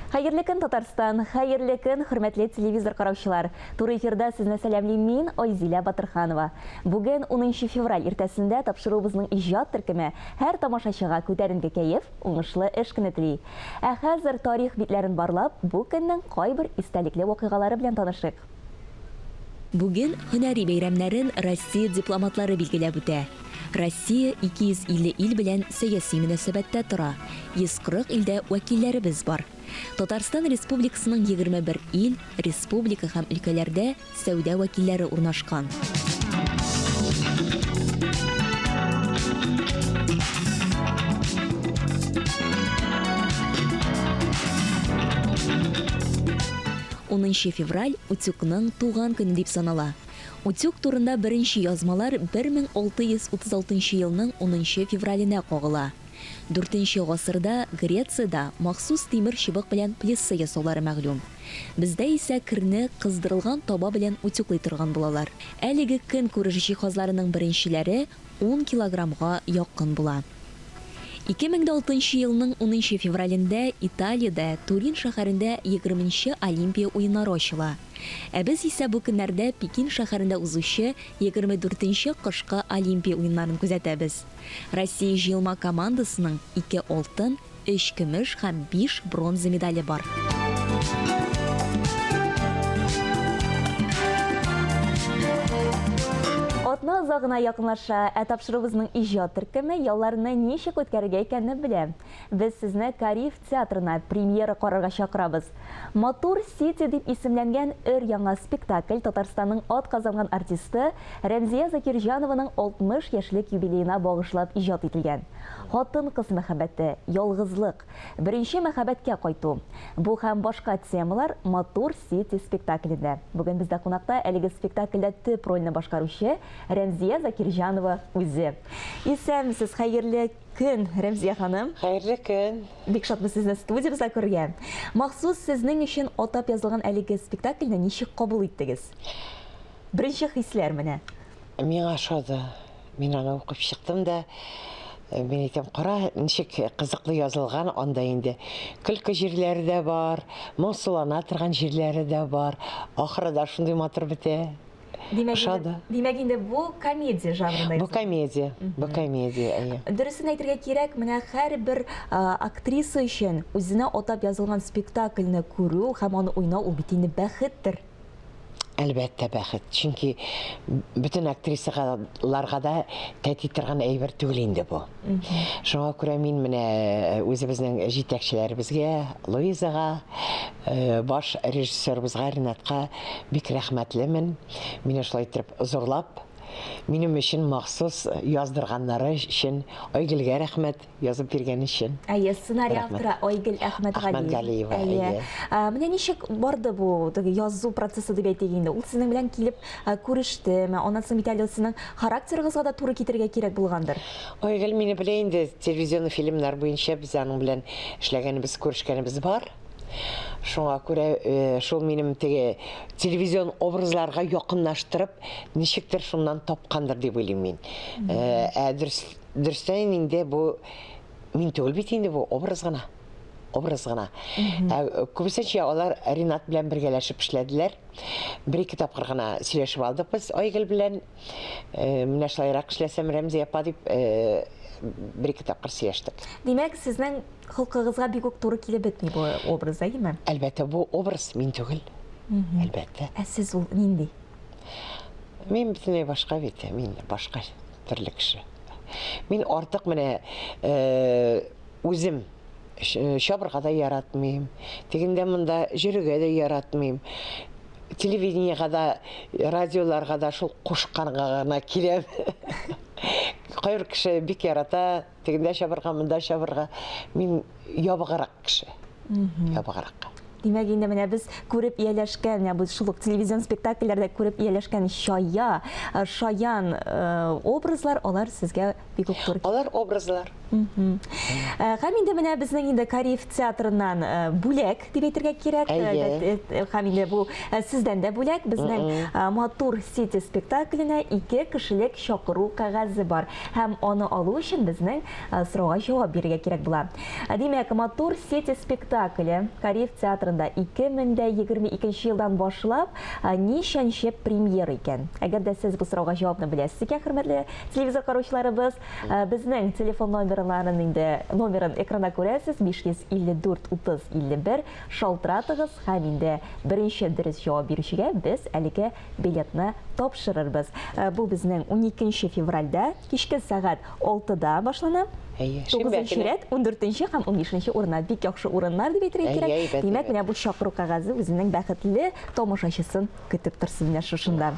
Хәерле көн, Татарстан! Хәерле көн, хөрмәтле телевизор караучылар! Туры эфирда сезне сәламлим мин, Айзилә Батырханова. Бүген 10 февраль иртәсендә тапшыруыбызның иҗат төркеме һәр тамашачыга күтәренке кәеф, уңышлы эш көне тели. Ә хәзер тарих битләрен барлап, бу көннең кайбер истәлекле вакыйгалары белән танышыйк. Бүген һөнәри бәйрәмнәрен Россия дипломатлары билгеләп үтә. Россия 250 ил белән сәяси мөнәсәбәттә тора, 140 илдә вәкилләребез бар. Татарстан Республикасының 21 ил, республика һәм өлкәләрдә сәүдә вәкилләре урнашкан. Унынчы февраль Утюгның туган көне дип санала. Утюг турында беренче язмалар 1636 елның унынчы февраленә кагыла. Дүртенче гасырда Грециядә махсус тимер чыбык белән плессе ясаулары мәгълүм. Бездә исә керне кыздырылган таба белән утюглый торган булалар. Әлеге көнкүреш җиһазларының беренчеләре ун килограммга якын була. 2006 нчы елның унынчы февралендә Италиядә, Турин шәһәрендә егерменче Олимпия уеннары ачыла. Ә без исә бу көннәрдә Пекин шәһәрендә узучы егерме дүртенче кышкы Олимпия уеннарын күзәтәбез. Россия җыелма командасының ике алтын, өч көмеш һәм биш бронза медале бар. Атна азагына якынлаша, ә тапшыруыбызның иҗат төркеме ялларны ничек үткәрергә икәнне белә. Без сезне Кариев театрына премьера карарга чакырабыз. Матур Сити дип исемләнгән өр-яңа спектакль Татарстанның атказанган артисты Рәмзия Закирҗанованың 60 яшьлек юбилеена багышлап иҗат ителгән. Хатын-кыз мәхәббәте, ялгызлык, беренче мәхәббәткә кайту. Бу һәм башка темалар Матур Сити спектаклендә. Бүген бездә кунакта әлеге спектакльдә төп рольне башкаручы Рәмзия Закирҗанова үзе. Исәнмесез, хәерле көн, Рәмзия ханым. Хәерле көн. Бик шатбыз сезне студиябездә күрергә. Махсус сезнең өчен атап язылган әлеге спектакльне ничек кабул иттегез? Беренче хисләр менә. Миңа ошады. Мин аны укып чыктым да, э, мин әйтәм, кара, ничек кызыклы язылган, анда инде көлке җирләре дә бар, моңсулана торган җирләре дә бар. Ахыры да шундый матур бетә. Димәк, инде, димәк инде бу комедия жанрында. Бу комедия, бу комедия, әйе. Дөресен әйтергә кирәк, менә һәрбер актриса өчен үзенә атап язылган спектакльне күрү һәм аны уйнау ул бит инде бәхеттер. Әлбәттә, бәхет. Чөнки бөтен актрисаларга да тәти торган әйбер түгел инде бу. Шуңа күрә мин менә э, үзебезнең җитәкчеләребезгә, Луизага, э, баш режиссерыбызга Ренатка бик рәхмәтлемен. Мине шулай итеп зурлап, минем өчен махсус яздырганнары өчен Айгөлгә рәхмәт. Язып биргән өчен. Әйе, сценарий авторы Айгөл Әхмәтгалиева. Әхмәтгалиева, әйе. Менә ничек барды бу теге язу процессы дип әйтик инде. Ул сезнең белән килеп күрештеме? Аннан соң бит әле сезнең характерыгызга да туры китерергә кирәк булгандыр. Айгөл мине белә инде, телевизионный фильмнар буенча без аның белән эшләгәнебез, күрешкәнебез бар. Шуңа күрә шул минем теге телевизион образларга якынлаштырып, ничектер шуннан тапкандыр дип уйлыйм мин. Ә дөрес Дөрестән инде бу мин түгел бит инде бу образ гына. Образ гына. Ә э, күбесенчә алар Ринат белән бергәләшеп эшләделәр. Бер-ике тапкыр гына сөйләшеп алдык без Айгөл белән. Э, менә шулайрак эшләсәм Рәмзия апа дип э, бер-ике тапкыр сөйләштек. Димәк, сезнең холкыгызга бик үк туры килеп бетми бу образ, әйеме? Әлбәттә, бу образ мин түгел. Әлбәттә. Ә сез ул нинди? Мин бөтенләй башка бит, мин башка. Төрле кеше. Мин артык менә э, үзем э, чабырга да яратмыйм. Тегендә монда йөрергә дә яратмыйм. Телевидениега да, радиоларга да шул кушканга гына киләм. Кайбер кеше бик ярата, тегендә чабырга, монда чабырга. Мин ябыграк кеше. Ябыграк. Димәк, инде менә без күреп ияләшкән, менә бу шул ук телевизион спектакльләрдә күреп ияләшкән чая, э, шаян э, образлар, алар сезгә бик үк туры Алар образлар. Э, һәм инде менә безнең инде Кариев театрыннан бүләк дип әйтергә кирәк. Әйе. Һәм инде бу сездән дә бүләк. Безнең Матур Сити спектакленә ике кешелек чакыру кәгазе бар. Һәм аны алу өчен безнең сорауга җавап бирергә кирәк була. Димәк, Матур Сити спектакле Кариев театрында 2022 елдан башлап ничәнче премьера икән? Әгәр дә сез бу сорауга җавапны беләсез икән, хөрмәтле телевизор караучыларыбыз, безнең телефон номерларын инде номерын экранда күрәсез, 554 30 51 шалтыратыгыз һәм инде беренче дөрес җавап бирүчегә без әлеге билетны тапшырырбыз. Бу безнең 12 февральдә кичке сәгать 6-да башлана. Әйе, шимбә 9 көне. рәт, 14 һәм 15 урыннар. Бик яхшы урыннар дип әйтергә Әйе, кирәк. әйбәт, Димәк, әйбәт. менә бу чакыру кәгазе үзенең бәхетле тамашачысын көтеп торсын менә шушында.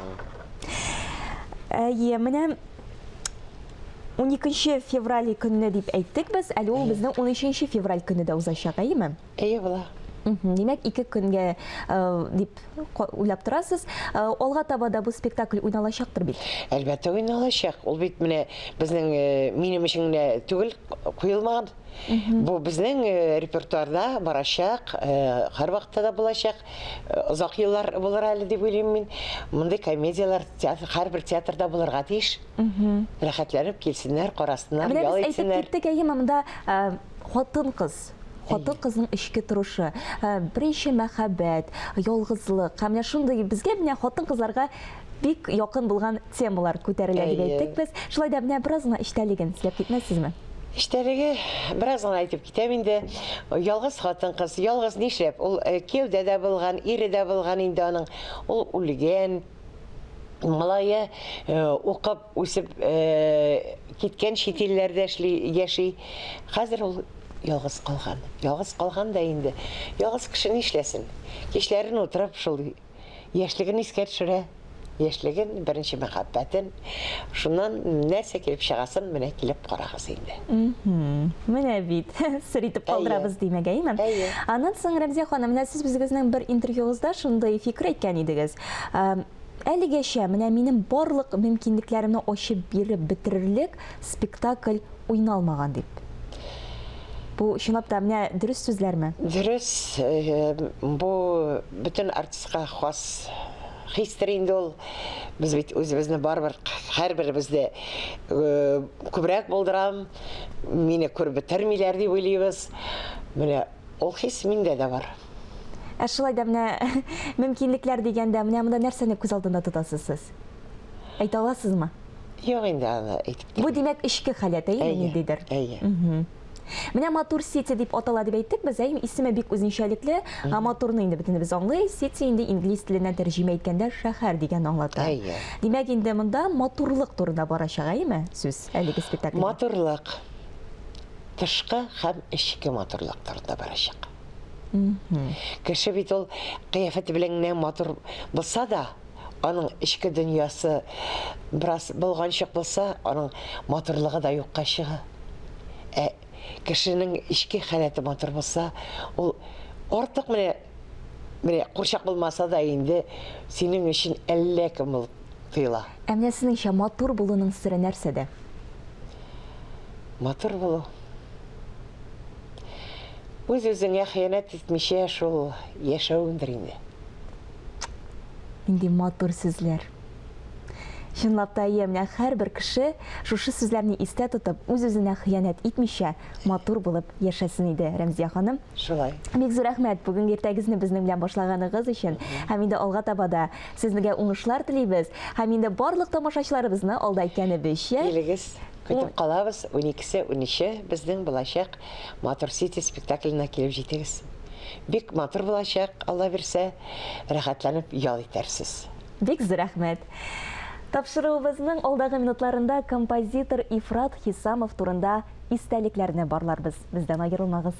Әйе, менә 12 февраль көнне дип әйттек без, әле ул безнең 13 февраль көне дә узачак, әйеме? Әйе, була. Димәк, ике көнгә э, дип уйлап торасыз. Э, алга таба да бу спектакль уйналачактыр бит? Әлбәттә уйналачак. Ул бит менә безнең э, минем өчен генә түгел куелмаган. Бу безнең репертуарда барачак, һәрвакытта да булачак. Озак еллар булыр әле дип уйлыйм мин. Мондый комедияләр театр, һәрбер театрда булырга тиеш. Рәхәтләнеп килсеннәр, карасыннар, ял итсеннәр. Менә без әйтеп киттек, әйеме, монда хатын-кыз Хатын-кызның эчке торышы, беренче мәхәббәт, ялгызлык һәм менә шундый безгә менә хатын-кызларга бик якын булган темалар күтәрелә дип әйттек без. Шулай да менә бераз гына эчтәлеген сөйләп китмәссезме? Эчтәлеге бераз гына әйтеп китәм инде. Ялгыз хатын-кыз, ялгыз нишләп? Ул кияүдә дә булган, ире дә булган инде аның. Ул үлгән. Малае укып, үсеп киткән, чит илләрдә эшли, яши. Хәзер ул ялгыз калган. Ялгыз калган да инде. Ялгыз кеше нишләсен? Кичләрен утырып шул яшьлеген искә төшерә. Яшьлеген, беренче мәхәббәтен. Шуннан нәрсә килеп чыгасын менә килеп карагыз инде. Менә бит, сер итеп калдырабыз димәк, әйеме? Әйе. Аннан соң, Рәмзия ханым, менә сез үзегезнең бер интервьюгызда шундый фикер әйткән идегез. Әлегәчә менә минем барлык мөмкинлекләремне ачып биреп бетерерлек спектакль уйналмаган дип. Бу чынлап та менә дөрес сүзләрме? Дөрес, бу бөтен артистка хас хистер инде ул. Без бит үзебезне барыбер һәрберебез дә күбрәк булдырам, мине күреп бетермиләр дип уйлыйбыз. Менә Ул хис миндә дә бар. Ә шулай да менә мөмкинлекләр дигәндә, менә монда нәрсәне күз алдында тотасыз сез? Әйтә аласызмы? Юк инде аны әйтеп Бу димәк эчке халәт, әйеме ниндидер? Әйе. Менә Матур Сити дип атала дип әйттек без, әйеме? Исеме бик үзенчәлекле. Матурны инде бөтенебез аңлый. Сити инде инглиз теленнән тәрҗемә иткәндә шәһәр дигәнне аңлата. Әйе. Димәк инде монда матурлык турында барачак, әйеме сүз әлеге спектакльдә? Матурлык. Тышкы һәм эчке матурлык турында барачак. Кеше бит ул кыяфәте белән генә матур булса да, аның эчке дөньясы бераз болганчык булса, аның матурлыгы да юкка чыга. Ә кешенең эчке халәте матур булса, ул артык менә менә курчак булмаса да инде синең өчен әллә кем булып тоела. Ә менә сезнеңчә матур булуның сере нәрсәдә? Матур булу. Үз-үзеңә хыянәт итмичә шул яшәвеңдер инде. Нинди матур сүзләр. Чынлап та, әйе, менә һәрбер кеше шушы сүзләрне истә тотып, үз-үзенә хыянәт итмичә, матур булып яшәсен иде, Рәмзия ханым. Шулай. Бик зур рәхмәт бүгенге иртәгезне безнең белән башлаганыгыз өчен. Һәм инде алга таба да сезнегә уңышлар телибез. Һәм инде барлык тамашачыларыбызны алда әйткәнебезчә, Килегез, көтеп калабыз. Уникесе, унөче безнең булачак Матур Сити спектакленә килеп җитегез. Бик матур булачак, Алла бирсә, рәхәтләнеп ял итәрсез. Бик зур рәхмәт. Тапшыруыбызның алдагы минутларында композитор Ифрат Хисамов турында истәлекләрне барларбыз. Бездән аерылмагыз.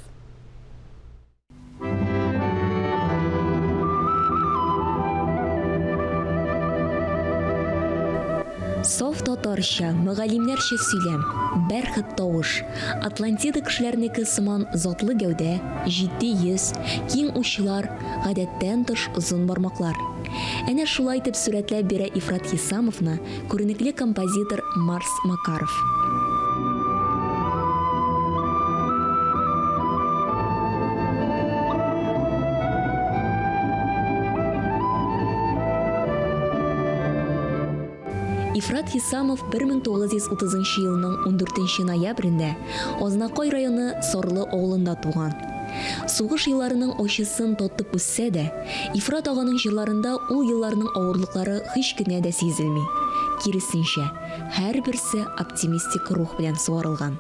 Саф татарча, мөгаллимнәрчә сөйләм, бәрхет тавыш, Атлантида кешеләренеке сыман затлы гәүдә, җитди йөз, киң учлар, гадәттән тыш озын бармаклар. Әнә шулай итеп сурәтләп бирә Ифрат Хисамовны күренекле композитор Марс Макаров. Ифрат Хисамов 1930 елның 14 ноябрендә Азнакай районы Сарлы авылында туган. Сугыш елларының ачысын татып үссә дә, Ифрат аганың җырларында ул елларның авырлыклары һич кенә дә сизелми. Киресенчә, һәрберсе оптимистик рух белән сугарылган.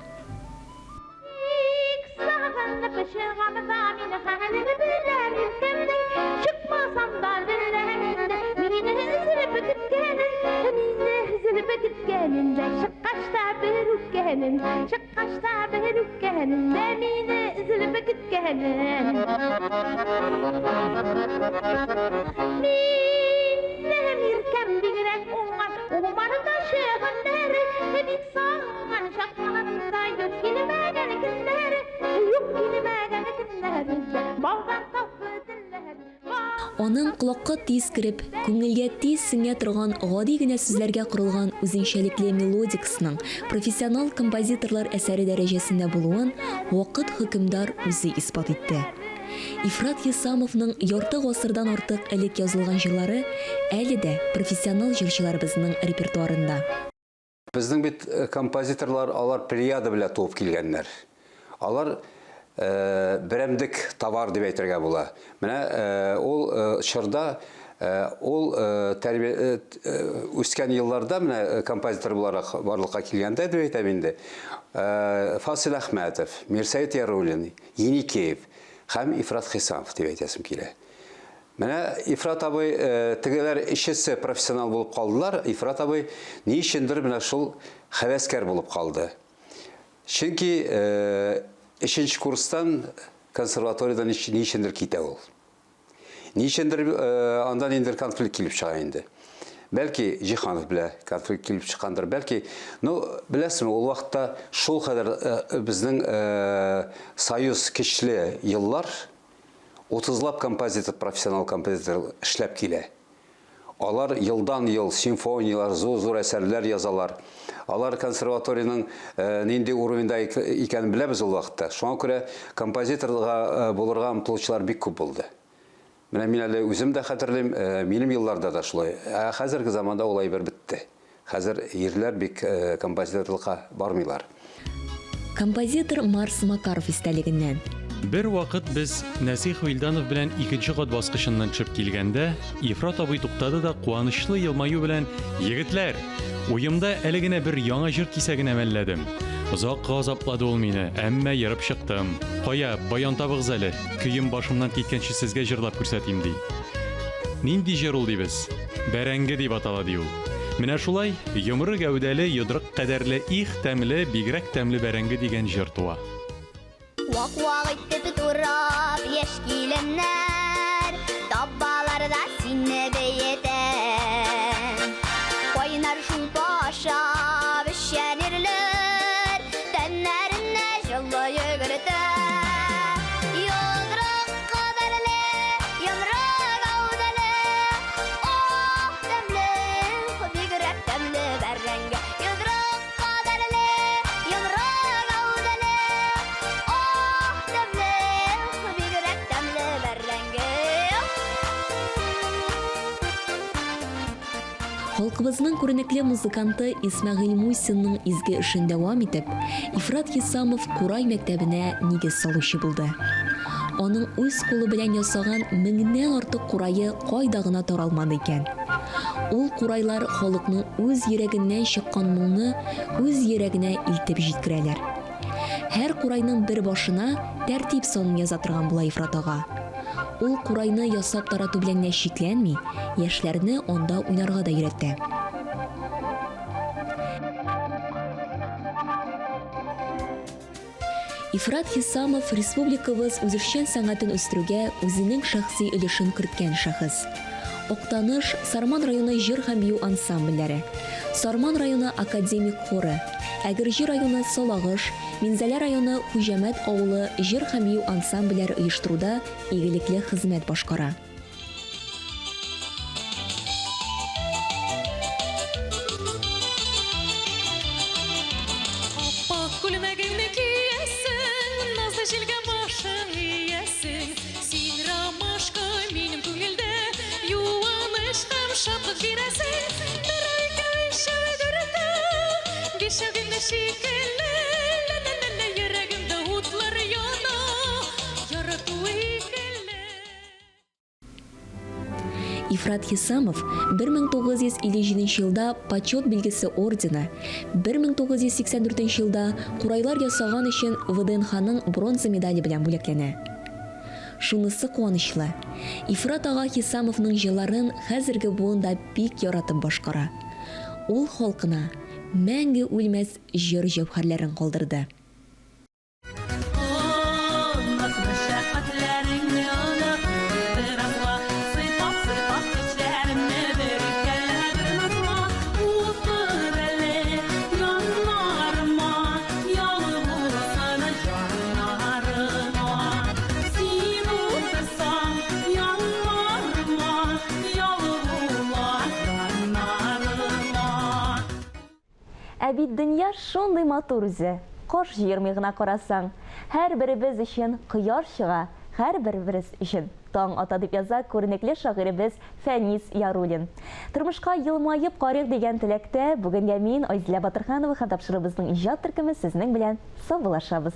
Бик сагынып чыгам да мин хәлен беләм иркәмнең, Чыкмасам да беләм инде мине өзелеп көткәнен, Мине өзелеп көткәнен дә, чыккач та бер үпкәнен, Чыккач та бер үпкәнен дә, мине өзелеп көткәнен. Минем иркәм бигрәк уңган, Умарта чыгымнары, бик сагынган чакларында, юк килмәгән көннәре, юк килмәгән көннәре, балдан татлы телләре. Аның колакка тиз кереп, күңелгә тиз сеңә торган гади генә сүзләргә корылган үзенчәлекле мелодикасының профессионал композиторлар әсәре дәрәҗәсендә булуын вакыт хөкемдар үзе исбат итте. Ифрат Хисамовның ярты гасырдан артык элек язылган җырлары әле дә профессионал җырчыларыбызның репертуарында. Безнең бит композиторлар алар плеяда белән туып килгәннәр. Алар берәмдек товар дип әйтергә була. Менә ул чорда ул тәрбия үскән елларда менә композитор буларак барлыкка килгәндә дип әйтәм инде. Фасил Әхмәтов, Мирсәет Яруллин, Еникеев һәм Ифрат Хисамов дип әйтәсем килә. Менә Ифрат абый, тегеләр өчесе профессионал булып калдылар, Ифрат абый ни өчендер менә шул хәвәскәр булып калды. Чөнки өченче курстан консерваториядән ни өчендер китә ул. Ни өчендер анда ниндидер конфликт килеп чыга инде. Бәлки Җиһанов белән конфликт килеп чыккандыр, бәлки, ну, беләсезме, ул вакытта шул кадәр безнең союз көчле еллар, утызлап композитор, профессионал композитор эшләп килә. Алар елдан-ел симфонияләр, зур-зур әсәрләр язалар. Алар консерваториянең нинди уровеньда икәнен беләбез ул вакытта. Шуңа күрә композиторга булырга омтылучылар бик күп булды. Менә мин әле үзем дә хәтерлим, минем елларда да шулай. Ә хәзерге заманда ул әйбер бетте. Хәзер ирләр бик композиторлыкка бармыйлар. Композитор Марс Макаров истәлегеннән. Бер вакыт без Нәсих Вилданов белән икенче кат баскычыннан төшеп килгәндә, Ифрат абый туктады да куанычлы елмаю белән, Егетләр! Уемда әле генә бер яңа җыр кисәген әмәлләдем. Озак газаплады ул мине, әмма ерып чыктым. Кая, баян табыгыз әле, көем башымнан киткәнче сезгә җырлап күрсәтим, ди. Нинди җыр ул, дибез. Бәрәңге дип атала, ди ул. Менә шулай, йомры гәүдәле, йодрык кадәрле, их, тәмле, бигрәк тәмле бәрәңге дигән җыр туа. Вак-вак итеп турап яшь киленнәр Табалар да сине биетә. Кайнар шулпа ашап эчән ирләр Тәннәренә җылы йөгертә. Йодрык кадәрле, йомры гәүдәле, Ах, тәмле, бигрәк тәмле бәрәңге. Йодрык кадәрле, йомры гәүдәле, Ах, тәмле, бигрәк тәмле бәрәңге. Халкыбызның күренекле музыканты Исмәгыйль Мусинның изге эшен дәвам итеп, Ифрат Хисамов Курай мәктәбенә нигез салучы булды. Аның үз кулы белән ясаган меңнән артык курае кайда гына таралмады икән? Ул курайлар халыкның үз йөрәгеннән чыккан моңны үз йөрәгенә илтеп җиткерәләр. Һәр курайның бер башына тәртип санын яза торган була Ифрат ага. Ул курайны ясап тарату белән генә чикләнми, яшьләрне анда уйнарга да өйрәтә. Ифрат Хисамов республикабыз үзешчән сәнгатен үстерүгә үзенең шәхси өлешен керткән шәхес. Актаныш, Сарман районы җыр һәм бию ансамбльләре. Сарман районы академик хоры, Әгерҗе районы Салагыш, Минзәлә районы Хуҗәмәт авылы җыр һәм бию ансамбльләре оештыруда игелекле хезмәт башкара. Ап-ак күлмәгеңне киясең, Назлы җилгә башың иясең. Син ромашка минем күңелдә, Юаныч һәм шатлык бирәсең. Бер, икәү, өчәү, дүртәү, Бишәү генә шикелле, Лә-лә-лә-лә, йөрәгемдә утлар яна, Ярату икеле. Ифрат Хисамов 1957 елда Почет билгесе ордены, 1984 елда курайлар ясаган өчен ВДНХның бронза медале белән бүләкләнә. Шунысы куанычлы, Ифрат ага Хисамовның җырларын хәзерге буын да бик яратып башкара. Ул халкына мәңге үлмәс җыр җәүһәрләрен калдырды. Оныт мәшәкатьләреңне оныт бер азга Сыйпап-сыйпап чәчләремне бөркәлә бер назга Утыр әле яннарыма Ялгызын җаннарыма Син утырсаң яннарыма Ялгула җаннарыма. Ә бит дөнья шундый матур үзе, каш җыермый гына карасаң. Һәрберебез өчен кояш чыга, һәрберебез өчен таң ата, дип яза күренекле шагыйребез Фәнис Яруллин. Тормышка елмаеп карыйк дигән теләктә, бүгенгә мин, Айзилә Батырханова һәм тапшыруыбызның иҗат төркеме сезнең белән саубуллашабыз.